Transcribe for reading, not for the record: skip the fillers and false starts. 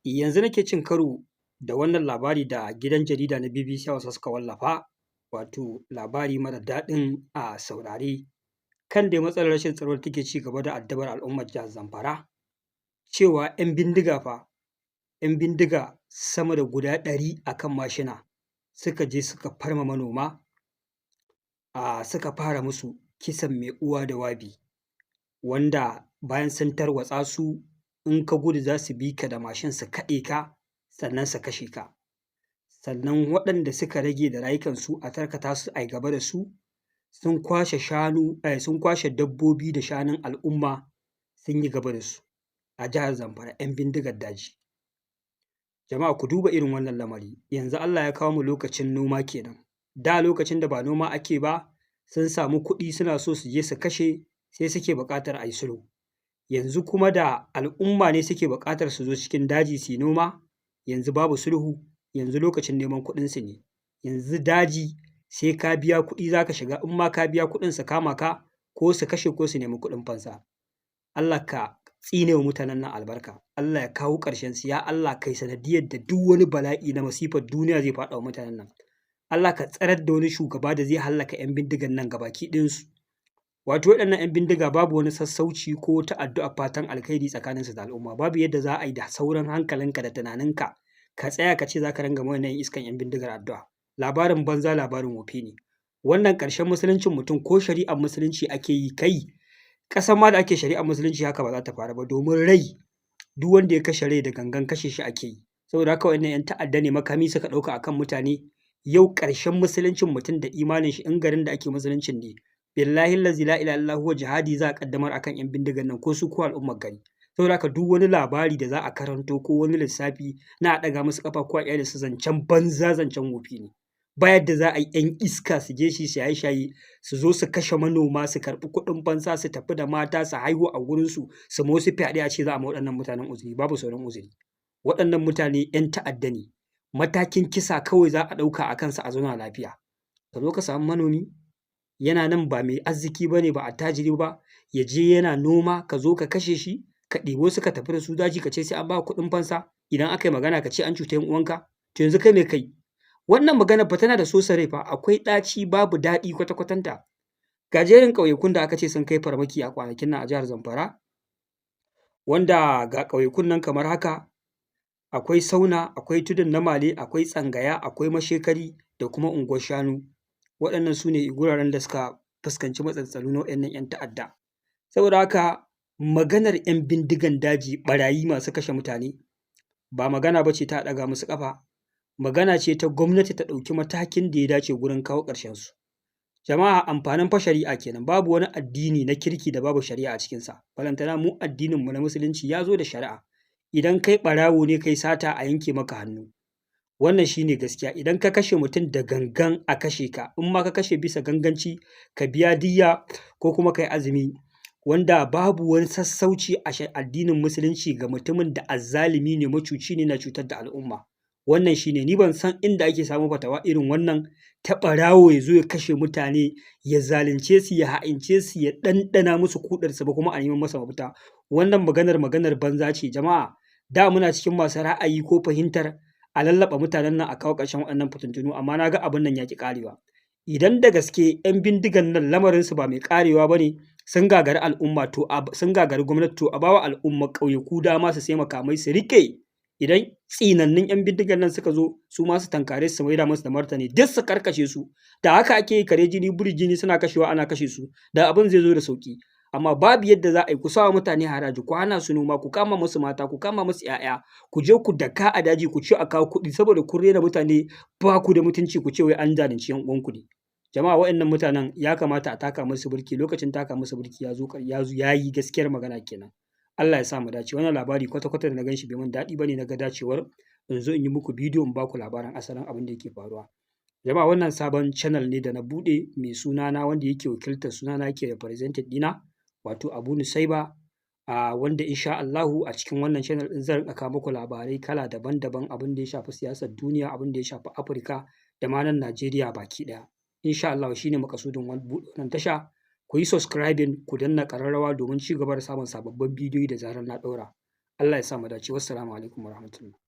Yanzu nake cin karo da wannan labari da gidan jarida na BBC Hausa suka wallafa, wato labari mara daɗin a saurare kan dai matsalar rashin tsaro da take ci gaba da addabar al'ummar jihar Zamfara, cewa 'yan bindiga fa, 'yan bindiga sama da guda 100 a kan mashina suka je suka farma manoma, suka fara musu kisan mai uwa da wabi, wanda bayan sun tarwatsa su, in ka gudu za su bi ka da mashin su kaɗe ka, sannan su kashe ka. Sannan waɗanda suka rage da rayukansu a tarkata su a gaba da su, sun kwashe shanu, sun kwashe dabbobi da shanun al'umma sun yi gaba da su a jihar Zamfara, 'yan bindigar daji. Jama'a, ku duba irin wannan lamari, yanzu Allah ya kawo mu lokacin noma kenan. Da lokacin da ba noma ake ba, sun samu kuɗi suna so su je su kashe, sai suke buƙatar a yi sulhu. Yanzu kuma da al'umma ne suke buƙatar su zo cikin daji su yi noma, yanzu babu sulhu, yanzu lokacin neman kuɗinsu ne. Yanzu daji sai ka biya kuɗi za ka shiga, in ma ka biya kuɗin su kama ka ko su kashe ko su nemi kuɗin fansa. Allah ka tsine wa mutanen nan albarka, Allah ya kawo ƙarshen su, ya Allah kai sanadiyyar da duk wani bala'i na masifar duniya zai faɗa wa mutanen nan. Allah ka tsarar da wani shugaba da zai hallaka 'yan bindigan nan gabaki ɗayansu. Wato waɗannan 'yan bindiga babu wani sassauci ko wata addu'a fatan alkhairi tsakaninsu da al'umma. Babu yadda za a yi da sauran hankalinka da tunaninka ka tsaya ka ce za ka ringa ma wannan iskan 'yan bindigar addu'a. Labarin banza, labarin wofi ne. Wannan ƙarshen musuluncin mutum, ko shari'ar musulunci ake yi, kai ƙasar ma da ake shari'ar musulunci haka ba za ta faru ba, domin rai, duk wanda ya kashe rai da gangan, kashe shi ake yi. Saboda haka waɗannan 'yan ta'adda ne, makami suka ɗauka akan mutane. Yau ƙarshen musuluncin mutum da imanin shi, in garin da ake musuluncin ne, billahi lazi la ilaha illa huwa, jihadi za a ƙaddamar akan 'yan bindigan nan, ko su ko al'ummar gari. Saboda haka duk wani labari da za a karanto ko wani lissafi na a ɗaga musu ƙafa ko a ƙyale su, zancen banza, zancen wofi ne. Ba yadda za a yi 'yan iska su je su shaye-shaye, su zo su kashe manoma, su karɓi kuɗin fansa, su tafi da mata, su haihu a gurinsu, su ma wasu fyaɗe, a ce za a ma waɗannan mutanen uzuri. Babu sauran uzuri. Waɗannan mutane 'yan ta'adda ne, matakin kisa kawai za a ɗauka a kansu a zauna lafiya. Ka zo ka samu manomi yana nan, ba mai arziki ba ne, ba attajiri ba, ya je yana noma, ka zo ka kashe shi, ka ɗibi wasu ka tafi da su daji, ka ce sai an ba ka kuɗin fansa. Idan aka yi magana ka ce an cuci 'yan uwanka. To yanzu kai me kai? Wannan maganar fa tana da sosa rai fa, akwai ɗaci, babu daɗi kwata-kwatanta. Ga jerin ƙauyakun da aka ce sun kai farmaki a kwanakin nan a jihar Zamfara, wanda ga ƙauyakun nan kamar haka: akwai Sauna, akwai Tudun na Male, akwai Tsangaya, akwai Mashekari da kuma Unguwar Shanu. Waɗannan su ne guraren da suka fuskanci matsaltsalu na waɗannan 'yan ta'adda. Saboda haka maganar 'yan bindigan daji, ɓarayi masu kashe mutane, ba magana ba ce ta a ɗaga musu ƙafa, magana ce ta gwamnati ta ɗauki matakin da ya dace gurin kawo ƙarshen su. Jama'a, amfanin fa shari'a kenan. Babu wani addini na kirki da babu shari'a a cikinsa, balantana mu addininmu na musulunci ya zo da shari'a. Idan kai ɓarawo ne, kai sata, a yanke maka hannu, wannan shine gaskiya. Idan ka kashe mutum da gangan, a kashe ka. In ma ka kashe bisa ganganci, ka biya diyya ko kuma kai azumi. Wanda babu wani sassauci a addinin musulunci ga mutumin da azzalumi ne, macuci ne, na cutar da al'umma. Wannan shine. Ni ban san inda ake samun fatawa irin wannan ta ɓarawo ya zo ya kashe mutane, ya zalunce su, ya ha'ince su, ya ɗanɗana musu kuɗarsu ba, kuma a neman masa mafita. Wannan maganar, maganar banza ce. Jama'a, da muna cikin masu ra'ayi ko fahimtar a lallaɓa mutanen nan a kawo ƙarshen waɗannan fitintunu, amma na ga abin nan ya ƙi ƙarewa. Idan da gaske 'yan bindigan nan lamarinsu ba mai ƙarewa ba ne, sun gagari al'umma, to sun gagari gwamnati, to a bawa al'ummar ƙauyaku dama su sai makamai su riƙe. Idan tsinannun 'yan bindigan nan suka zo, su ma su tankare su, maida musu da martani, duk su karkashe su. Da haka ake yi, kare jini biri jini, suna kashewa ana kashe su, da abin zai zo da sauki. Amma babu yadda za a yi ku sawa mutane haraji, ku hana su noma, ku kama musu mata, ku kama musu 'ya'ya, ku je ku daka a daji, ku ce a kawo kuɗi saboda kun rena mutane, ba ku da mutunci, ku ce wai an zalunci 'yan uwanku ne. Jama'a, waɗannan mutanen ya kamata a taka musu birki. Lokacin taka musu birki ya zo, ya zo, ya yi. Gaskiyar magana kenan. Allah ya sa mu dace. Wannan labari kwata-kwata da na gan shi bai min daɗi ba ne, na ga dacewar in zo in yi muku bidiyo in ba ku labarin asalin abin da yake faruwa. Jama'a, wannan sabon channel ne da na buɗe mai sunana, wanda yake wakiltar sunana, yake represented ɗina, wato Abu Nusaiba, wanda insha Allahu a cikin wannan channel ɗin zan riƙa kawo muku labarai kala daban-daban, abin da ya shafi siyasar duniya, abin da ya shafi Afirka da ma nan Najeriya baki ɗaya. Insha Allahu shine maƙasudin buɗe wannan tasha. Ku yi subscribing, ku danna ƙararrawa domin ci gaba da samun sababbin bidiyoyi da zarar na ɗaura. Allah ya sa mu dace. Wassalamu alaikum warahmatullah.